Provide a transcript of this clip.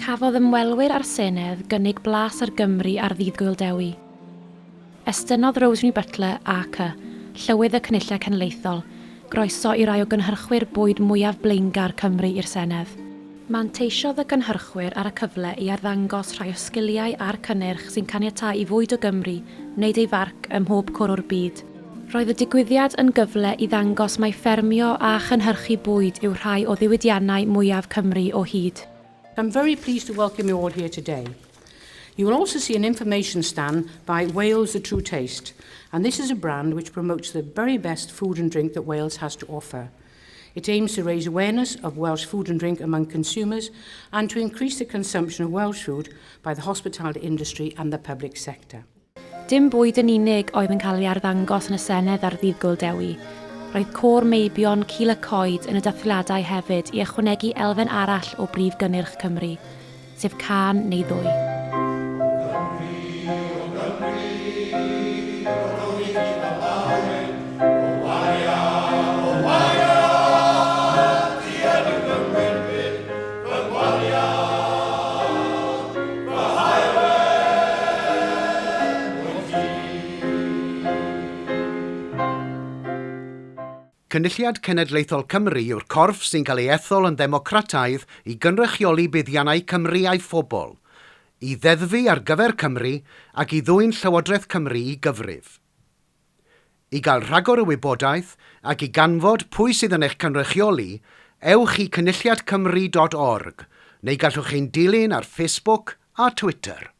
Cafodd ymwelwyr â'r Senedd gynnig blas ar Gymru ar Ddydd Gŵyl Dewi. Estynnodd Rosemary Butler AC, Llywydd y Cynulliad Cenedlaethol, groeso i rai o gynhyrchwyr bwyd mwyaf blaengar Cymru i'r Senedd. Manteisiodd y cynhyrchwyr ar y cyfle i arddangos rhai o sgiliau a'r cynnyrch sy'n caniatáu i fwyd o Gymru wneud ei farc ym mhob cwr o'r byd. Roedd y digwyddiad yn gyfle i ddangos mai ffermio a chynhyrchu bwyd yw rhai o ddiwydiannau mwyaf Cymru o hyd. I'm very pleased to welcome you all here today. You will also see an information stand by Wales The True Taste, and this is a brand which promotes the very best food and drink that Wales has to offer. It aims to raise awareness of Welsh food and drink among consumers and to increase the consumption of Welsh food by the hospitality industry and the public sector. Dim bwyd yn unig oedd yn cael ei arddangos yn y Senedd ar Ddydd Gŵyl Dewi. Roedd côr meibion Cil y Coed yn y dathliadau hefyd i ychwanegu elfen arall o brif gynnyrch Cymru, sef cân neu ddwy. Cynulliad Cenedlaethol Cymru yw'r corff sy'n cael ei ethol yn ddemocrataidd i gynrychioli buddiannau Cymru a'i phobl, i ddeddfu ar gyfer Cymru ac i ddwyn Llywodraeth Cymru i gyfrif. I gael rhagor o wybodaeth ac i ganfod pwy sydd yn eich cynrychioli, ewch i cynulliadcymru dot org neu gallwch ein dilyn ar Facebook a Twitter.